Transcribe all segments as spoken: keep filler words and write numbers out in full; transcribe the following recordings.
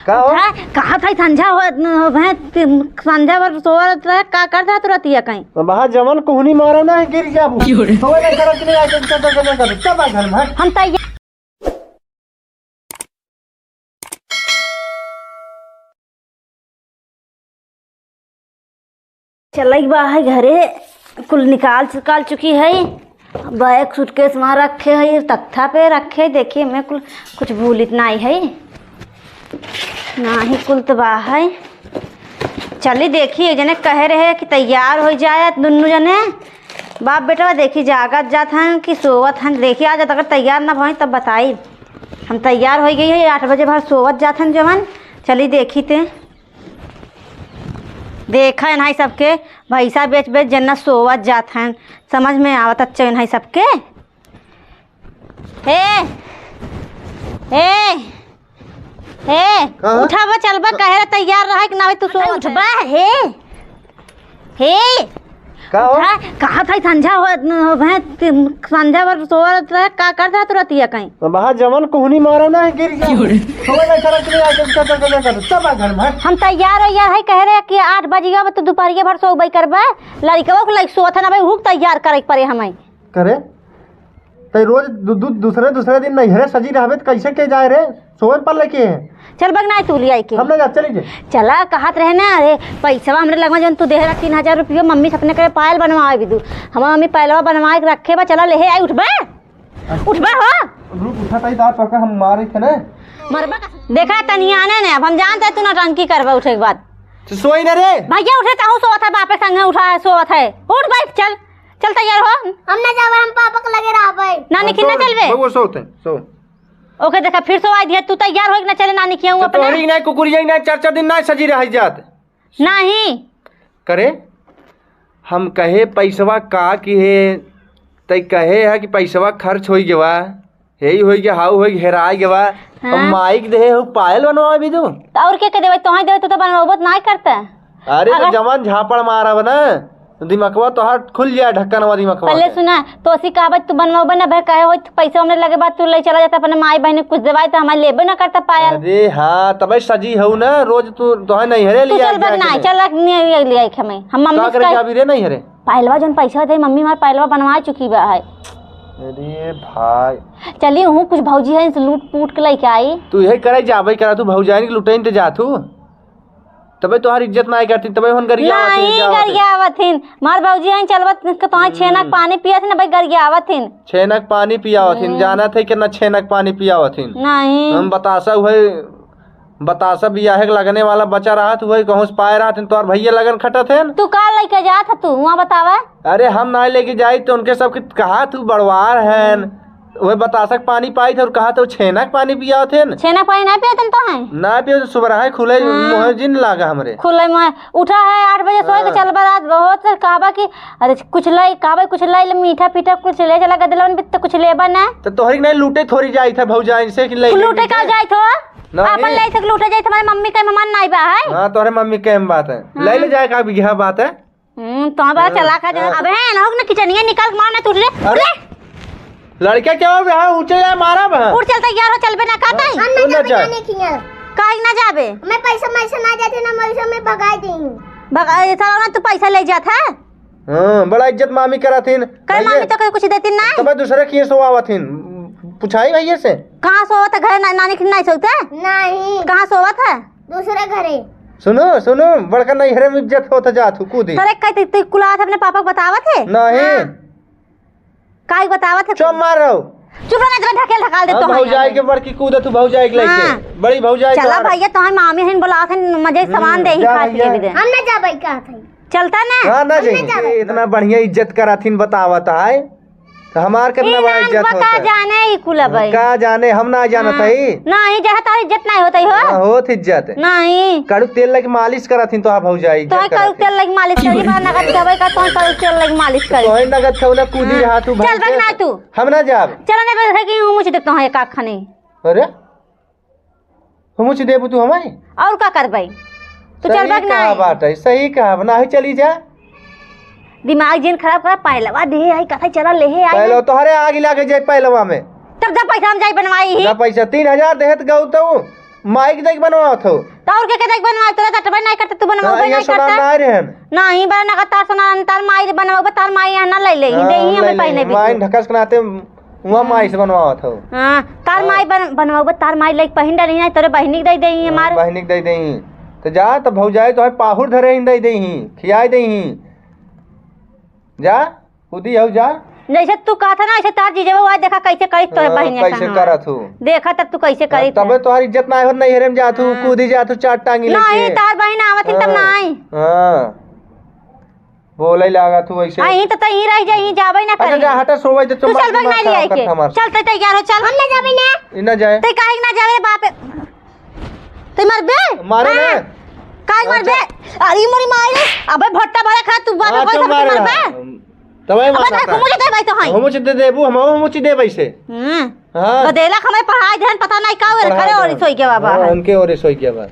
का हो? उठा, कहा था संझा हो, हो, भैं, संझा भर सोवत रहे, का करत रहा तू रतिया कहीं? अब हाँ, जवन कोहनी मारो ना, गिर जाबू। क्यों रे? सोए नहीं करत, नहीं आके, चल, चल, चल, चल, चल, चल, भाग घर में, हट। हम तैयार। चलई बा है घरे, कुल निकाल चुकाल चुकी है। बैग सूटकेस वहाँ रखे है, तख्ता पे रखे, देखिए मैं कुल कुछ भूलित नाई है। नाही कुल तो बा है। चली देखी, एक जने कहे रहे कि तैयार हो जाए दुन्नू जने। बाप बेटवा देखी जागत जात हन कि सोवत हन। देखी आज अगर तैयार ना भई तब बताई। हम तैयार हो गई है, आठ बजे भर सोवत जात हन जवन। चली देखी ते। देखा इन्हाई सबके, भैंसा बेच बेच जन्ना सोवत जात हन। समझ में आवत अच्छा इन्हाई सबके। हे, हे, हे, का? उठा बा, चल बा, कहे रे तैयार रहे कि ना भाई तू सोवत उठ है। बा, हे, हे। का हो? उठा, कहा था संझा हो, हो भैं, संझा भर सोवत रहे, का करत रहा तू रतिया कहीं? अब हाँ, जवन कोहनी मारो ना, गिर गया। क्यों रे? सोए नहीं करत, नहीं आके, चल, चल, चल, चल, चल, भाग घर में। हम तैयार हो यार है, कहे रहे कि आठ बजिया बा, तू दोपहरिया भर सोवई करबा। लड़िकवा को लाइक सोवत है ना भाई, हुक तैयार करे के पड़े हमें। करे? तै रोज दु-, दु-, दूसरे, दूसरे दिन नैहरे सजी रहबे त कैसे के जाए रे? सोए पर लेके है। चल बग ना तू लियाई के। हम ना जा, चली जे। चला, कहत रहे ना, अरे, पैसवा हमरे लगवा जौन तू देहे रहा तीन हजार रुपयो, मम्मी से अपने करे पायल बनवाए भी दू। हमार मम्मी पायलवा बनवाए के रखे बा, चला लेहे आई, उठबे? अच्छा। उठबे हो? रुक, उठा ताई, दांत पकड़, हम मारे थे ना। मरबा का? देखा तनिया ने, ने, अब हम जानते तू नौटंकी करबा उठे के बाद। तो सोई ना रे। भैया उठे, तहूँ सोवत है, बापे संगे उठा है, सोवत है। उठ बैठ, चल। चल तैयार हो। हम ना जाबे, हम पापा के लगे रहबे। नानी खिन ना चलबे? बउआ सोते, सो। ओके देखा, फिर सोवाई दिया, तू तैयार हो कि ना चले नानी खियाऊँ तो अपना? तोहरी ना कुकुरिया ना चार चार दिन ना सजी रह जात। नहीं। करे, हम कहे पैसवा का किहे, तै कहे है कि पैसवा खर्च होई गवा। हेई होई के, हाउ होई के, हेराई गवा। हाँ। अब माइक देहे हो, पायल बनवावे भी तू? त और के के देवे? तोहई देवे, तू तो बनवाबो त नाई करता। अरे, तो अगर जवान झापड़ मारब ना, तो दिमकवा तोहार खुल जाए, ढक्कनवा दिमकवा पहले के। सुना, तो असी कहबा, तू बनवाबे ना, भाई, कहे होई, तो पैसा हमरे लगे बा, तू ले चला जाता अपने माई बहन के कुछ देवाई, तो हमारे लेबे ना करता पायल। अरे हाँ, तबे सजी हऊ ना, रोज तू, तोहे नैहरे तू लिया चल बग जाके ना, नहीं। चल रख, नहीं लिया के हमें, हम मम्मी का से करे कह जाबी रे नैहरे? पायलवा जौन पैसा दे, मम्मी हमार पायलवा बनवा चुकी बा है। अरे भाई। चली, हूँ कुछ भौजी है, इनसे लूट पूट के लेके आई। तू यही करे जाबे करा, तू भौजाइन के लुटैन ते जाथू। तबे तोहार इज्जत नाई करती, तबे हुन गरियावत नहीं, जावत। गरियावत हिन। मार भौजी है, चलवत के तोहार छेना के हम्म। पानी पियत हिन, भाई गरियावत हिन। छेना के पानी पियावत हिन, हम्म। जानत है कि ना छेना के पानी पियावत हिन। नहीं। हम बतासा हुए बतासा बियाहे के लगने वाला बचा रहत, वही कहूँ से पाए रहत, तोहर भैया लगन खटत हैं। तू का लेके जात ह तू, वहाँ बतावा। अरे हम ना लेके जाई तो उनके सबके कहा तू बड़वार हैं, वही बतासा के पानी पाई थे और कहा तो छेना के पानी पियावत हैं। छेना पानी ना पियत हैं तो हैं? ना पियो तो सुबह है खुले हाँ। मुँह जिन लागा हमरे। खुले मुँह उठा है आठ बजे सोए के हाँ। चलबा रात बहुत से कहबा कि अरे कुछ लाई, कहबा कुछ लाई ले मीठा पीठा कुछ ले चला गदलवन बित्त कुछ लेबा ना। तो तोहरी के नहीं लूटे थोड़ी जाई था भौजाइन से कि ले लूटे का जाई थो? नहीं। आपन ले सक लूटे जाई, तुम्हारे मम्मी के मेहमान नाई बा है। हाँ, तोहरे मम्मी के हम बात है। हाँ। ले ले जाए का बिगहा बात है। हम्म, तो बड़ा हाँ, चला खा जा। हाँ। अबे है ना, ना किचनिया निकाल के मार ना तू रे। अरे, लड़का क्या हो गया? ऊंचे जाए मारा बा। उठ चलता यार, हो चलबे ना कहता है। हम ना तू ना जाबे, जा। जाने की है। काहे ना जाबे? मैं पैसा, पैसा ना जाते ना, मैं पैसा मैं भगाई दी हूँ। भगा, ये साला ना तू पैसा ले जात है? हाँ, बड़ा इज्जत मामी करत हिन। कहे भैया, मामी तो कहीं कुछ देती नहीं। तो मैं दूसरे किए सोवावत हिन। पुछाई भैया से। कहाँ सोवत है? घर ना-, नानी के नहीं सोवत है? नहीं। कहाँ सोवत है? दूसरे घरे। सुनो, सुनो, बड़का नैहरे में इज्जत होत जात हूँ, कूदी। अरे, कह तू, तू कुलात अपने पापा को बतावत है? नहीं। हाँ। काई बतावत है चुप तू? मार रहो। चुप रह, नहीं तो मैं ढकेल ढकाल दे हम तो भौजाई के बड़की कूदे, तू भौजाई के लेके। हाँ। बड़ी भौजाई चला तोहार। भैया, तोहार मामी हन बोलावत हन, मजे सामान हम्म, दे ही जा खाए पिए भैया। भी दे। हम ना जाबे कहत हई। चलता ना? हाँ, ना हम ना जाई। जाबे। इतना बढ़िया इज्जत कराथिन बतावत है। तो हमार कितना ई बड़ा नाम इज्जत बका होता है। जाने ई कुल अबे। का जाने, हम ना जानत हाँ। हई। नहीं, जहाँ तार इज्जत नहीं होता ही हो। हाँ, होत इज्जत। नहीं। कड़ू तेल लेके मालिश कराथिन तो भौजाई तो इज्जत कड़ू कराथिन। तेल लेके मालिश करी, बड़ा नगद खबे का तो कड़ू तेल लेके मालिश करी। तोहे नगद खौला कूदी हाँ। रहा तू चल भाई बग के। ना तू। हम ना जाब। चल ना बे, है कि हूँ मुझे देता हूँ एक आँख खाने। अरे? हुमुच देबू तू हमारे? और का करबै? तू सही चलबा कि कहा नहीं? बात है, सही कहा, ना ही चली जा। दिमाग जिन खराब करा, पहलवा दे आई, कथा चला ले आई। पहले तोहरे आग लगे जाए पहलवा में। तब जब पैसा हम जाई बनवाई ही। ना पैसा, तीन हजार देहत गऊ तो माई के देख बनवावत हो। तो और के, के देख बनवावत, तोरा दटबे नहीं करते, तू बनवाबे हाँ, ये नहीं सामान करता। ना रहन। नहीं बना ना तार सामान, तार माई बनवाबे, तार माई यहाँ ना ले ले, हाँ, दे ही ले हमें ले। पहने भी माई तू। ढकस के नाते हुआ हाँ। माई से बनवावत हो। हाँ, तार हाँ। माई बन-, बनवाबे, तार माई लेके पहिन डाली ना, तोरे बहिनी के दे दे ही हाँ, हमार। बहिनी के दे दे ही। तो जा, तो भौजाई तो है पाहुर धरे ही दे दे ही, खियाई दे ही। जा। कूदी हऊ जा। जैसे तू कहत ह ना, ऐसे तार जीजवा आज देखा कैसे करित तोरे हाँ, बहिनिया कैसे संग। करत हऊ। देखा तब तू कैसे हाँ, करित तबे ह। तोहार इज्जत ना हो, नैहरे में जात हऊ, हाँ। कूदी जात हऊ, चार टांगी नहीं, लेके। तार बहिन आवत ही तब हाँ, ना आई। हाँ। बोले लागत हऊ ऐसे। आई तो तहीं रह जाई, जाबे ना अच्छा, करी। जा, हटा, सोवे दे, तू चल, चल, बग ना लिया के। चल, तै तैयार हो, चल। हम ना जाबे ना। ई ना जाए। तै काहे ना जाबे, बाप? तै मरबे? मारे हाँ। ना। काहे मरबे? अच्छा। अरे मोरी माई रे, अबे भट्टा बड़ा खा, तू बाबे हाँ, कोई चल सबके मारे मरबे? ना। तबे अबे मारता। तै घूमू जे देबै तो हई। घूमू जे दे देबू, हम घूमू जे देबै से। हम्म। हाँ। गदेला खमे पढ़ाई देहन, पता नहीं का होल, पढ़ाई खरे देहन। ओरी सोई गवा बा हाँ, है। उनके ओरी सोई गवा बा।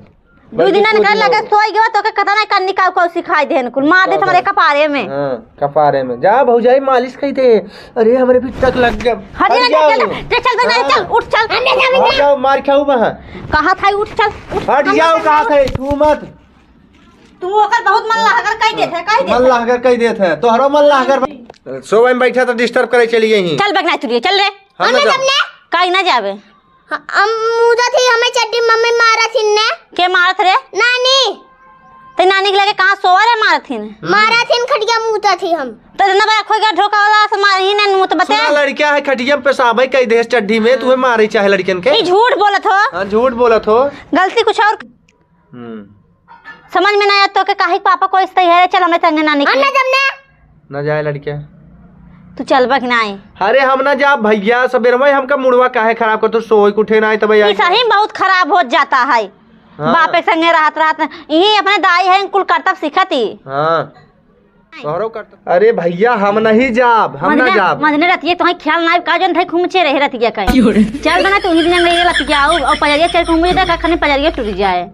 दू बल्कि दिन कूद निकल लगे, लोग। सोई गवा, तोके कता नहीं कन्नी का, का सिखाई देहन कुल, मार दे का तुम्हारे बात? कपारे में। हाँ, कपारे में। जा भौजाई मालिश कई दे। अरे हमरे भी टक लग गया। हट हट जा, जाओ। चल, चल, चल, चल, हाँ। चल, उठ, चल। हम ना जाबे हट ना। जाओ, मार खाऊ वहाँ। कहा था उठ, चल, उठ। हट हम ना जाओ, जाबे कहा ना। था, छू मत। तू ओकर बहुत मन लहगर कई देत है, कई देत मन है। लहगर कई देत है, तोहरो मन लहगर। सोवे में बैठा तो disturb करे चली गई। चल बगना तुरिये, चल रे। हम ना हमें जाब। सबने काई ना जाबे। ह-, हम मुदत ही हमें चड्डी मम्मी मारत हिन ने। के मारत रे? नानी। ते नानी के लगे कहाँ सोवा रे मारत हिन? मारत हिन खटिया मुदत ही हम। तो इतना बड़ा खोई गया ढोका वाला से मार ही ने मुत बते। सुना लड़किया है खटिया में पेशाबे कई देस चड्डी में, तुम्हें मारे चाहे लड़कियन के। ई झूठ बोलत हो। हाँ, झूठ बोलत हो। गलती कुछ और हम्म। समझ में ना आया तो के काहे के पापा को इस तैयार है, चल हमरे संगे नानी के। हम ना जब ने। ना जाए लड़किया। तू चलबा कि नाई? अरे हम ना जा भैया, सबेरवा ही हमका मुड़वा काहे खराब कर, तू सोई के उठे ना आई तब ई आई। सही में बहुत खराब हो जाता है। हाँ। बापे संगे रहत रहत, यही अपने दाई है, कुल करतब सीखत ही। हाँ। तोहरो करता। अरे भैया, हम नहीं जाब, हम ना मजने, जाब। मजने रहती है, तोहई ख्याल ना आइब, का जन धई घूमचे रहे रहती है कहीं। क्यों रे? चल बना, तू ही दिन में ये लत जाओ, और पजरिया चल घूम जाए, का खाने पजरिया टूट जाए।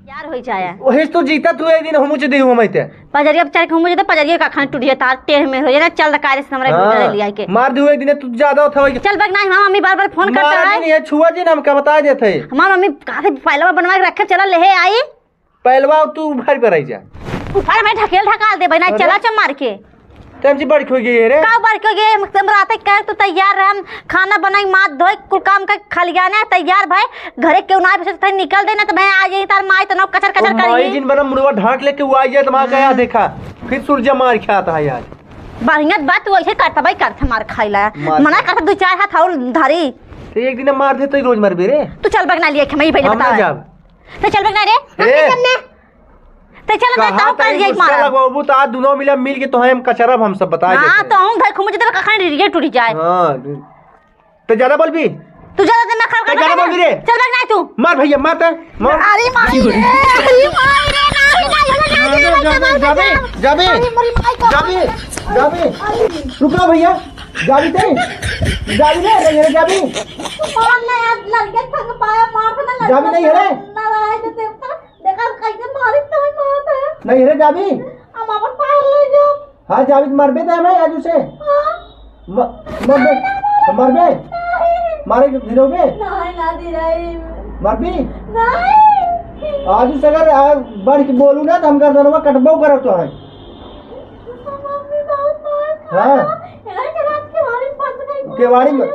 यार होई जाए। ओहे तो जीता तू एक दिन हम मुझे देहू हम आइते। पजरिया चल घूम जाए, पजरिया का खाने टूट जाए, तार टेढ़ में हो जाए ना, चल कारे से हमरा हाँ, गुजर लिया के। मार दू एक दिन तू ज्यादा होता होई। चल बग ना, हमार मम्मी बार-बार फोन करता मारा है। दिन ये छुआ जी ना हमका बता देते। हमार मम्मी काफी फाइलवा बनवा के रखे, चला ले आई। पहलवा तू उभार पर आई जा। उभार में ढकेल ढकाल देबे ना, अरे। चला चम मार के। तब जी बड़की हो गई है रे। का बड़की हो गई? हम रात के कहे तू तैयार रहे, हम खाना बनाई, माथ धोए, कुल काम कर खलियाने तैयार भाई। घरे केहू ना बसे तो निकल दे ना, तो मैं आ जाई तार माई तो ना कचर कचर ओ माई करी। जिन बना मुड़वा ढांक लेके वो आई जाए तो माँ कहा देखा, फिर सूरज मार खात है आज। बढ़िया बात तू ऐसे करता भाई, करता मार खाइला। मार मना खा। करता दो चार हाथ और धरी। तो एक दिन मार दे तो ही रोज मरबे रे। तू चल बग ना लिए, मैं ही पहले हम ना बतावा। जाब। तो चल बग ना रे। ए! हम चल ना। तो चल ना, कहा तो ताई कर जाई गुस्सा मारा। लगवाबू तो आज दुनो मिला मिल के तो हम कचरब हम सब बता हाँ, देते। तो हम भाई घूम जते कखन रिगे टूट जाए। हाँ। तो ज्यादा बोलबी? तू ज्यादा दिमाग खराब तो कर ज्यादा बोलबी रे। चल बग ना तू। मार भैया, मार ते। मार। अरे माई रे, अरे माई रे, ना, ना, ना, ना, ना, ना, ना, जाबे, ना, जाबे, ना, अरे मोरी माई का। जाबे, जाबे। अरे। रुक ना भैया, जाबी ते। जाबी रे, रे, रे, जाबी। तू मार ना यार, लड़के थक पाया, मार ना, जाबी लड़के नहीं है रे। ना, ना, ना, ना, देखा, कैसे मारी तो मारत है। नहीं रे, जाबी। हम अपन पार ले जाओ। हाँ, जाबी, मरबे तो है भाई, आज उसे। हाँ। म-, मरबे, मरबे। नहीं। मारे के गिरोबे। नहीं, ना दी रही। मरबी। नहीं। आज उसे अगर आ, बढ़ के बोलू ना, तो हम गर्दनवा कटबो करब तो है। मम्मी बहुत मार खाना। हाँ। इधर के रात केवाड़ी बंद नहीं। केवाड़ी में।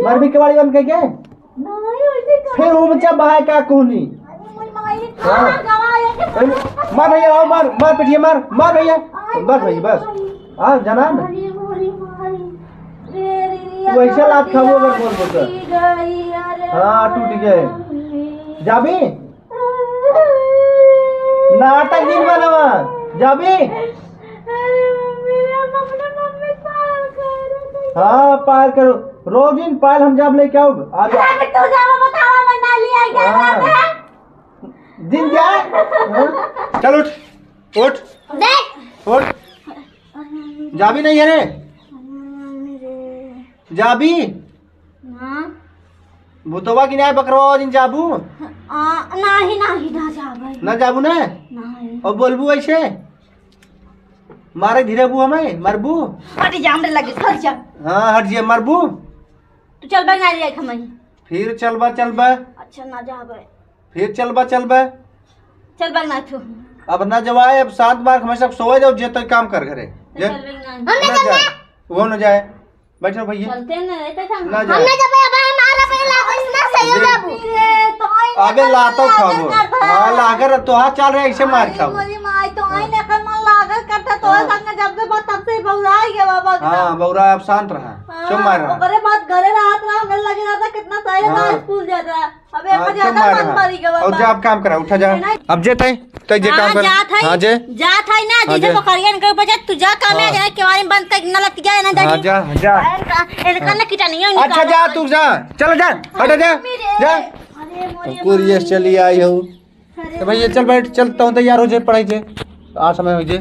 मरबी केवाड़ी बंद करके। नहीं, वैसे ही फिर कहा। ऊंचा बहाय का कोहनी। अरे, मोर माई, हाँ। कहाँ गवा है के अरे, मार भैया, आओ, मार, मार पिटिए, मार, मार भैया। आई, बस भैया, बस। माई। हाँ, जना ना। अरे, मोरी माई। रे, रे, तू ऐसे लात खाबो अगर बोल बोल कर। टूट गई, अरे, हाँ, टूट गए। मम्मी। जाबी? नाटक दिन बनवा। जाबी? अरे मम्मी, हम अपने मम्मी पार करो। हाँ, पार करो। रोजिन पाल हम जब लेके आओ, आ जा। अरे तू जावा बतावा, मैं ना लिया क्या हाँ। बात है? दिन जा। हाँ? चल उठ, उठ, देख। उठ। जाबी नहीं है रे? जाबी? हाँ। भूतवा की नहीं बकरवा दिन जाबू? आ, नहीं, नहीं, ना जाबे। ना जाबू ना? नहीं। और बोलबू ऐसे? मारे धीरे बू हमें, मरबू? हट जा, हमरे लगे, हट जा। हाँ, हट जा, मरबू? तू चल बे, ना लिया हमें। फिर चलबा, चलबा। अच्छा, ना जाबे। फिर चलबा, चलबा। चलबा ना तू। अब ना जवाए, अब शांत मार, हमेशा सोए जाओ, जे तो काम कर घरे। जे चलबा ना। हम ना ना जाए, वो ना जाए। बैठो भैया। चलते ना, ऐसे काम ना ना। जाए। हम ना जाबे, अब हम आ रहा पहले, अब इसमें सही हो जाबू। अबे लातो खाबो। हाँ, लागर तो हाथ चल रहे, ऐसे मार खाबो। मोरी माई, तो आई ना कर मन लागर करता, तो हाँ। संग जब से बात, तब से बौराई गया बाबा। हाँ, बौरा, अब शांत रहा। हाँ, चुप मार रहा। ओकरे बाद घरे रात रहा, हमरे लगे रहता, कितना सही था, हाँ। स्कूल जाता। अबे हाँ, एकर चुप ज्यादा मार मन रहा। भरी गवा और बा। जा, अब काम करा, उठा जा। है ना? अब जे तय, तय जे हाँ, काम कर। जात है। हाँ, जे। जात है ना, हाँ, जैसे जे। बकरियन के ऊपर जा, तू जा काम हाँ। है, केवारी में बंद कर, ना लतिया, ना हाँ, देखी। जा, जा। इनका, इनका ना कीटाणु ही अच्छा, निकाल जा, दे। तू जा। चल, जा। हट, जा। मम्मी रे। जा। अरे, मोरे कुरियर माई। चली आई हो। अरे तो भैया, चल बैठ, चल, तो तैयार हो जाए, पढ़ाई जे। आ समय हो जाए।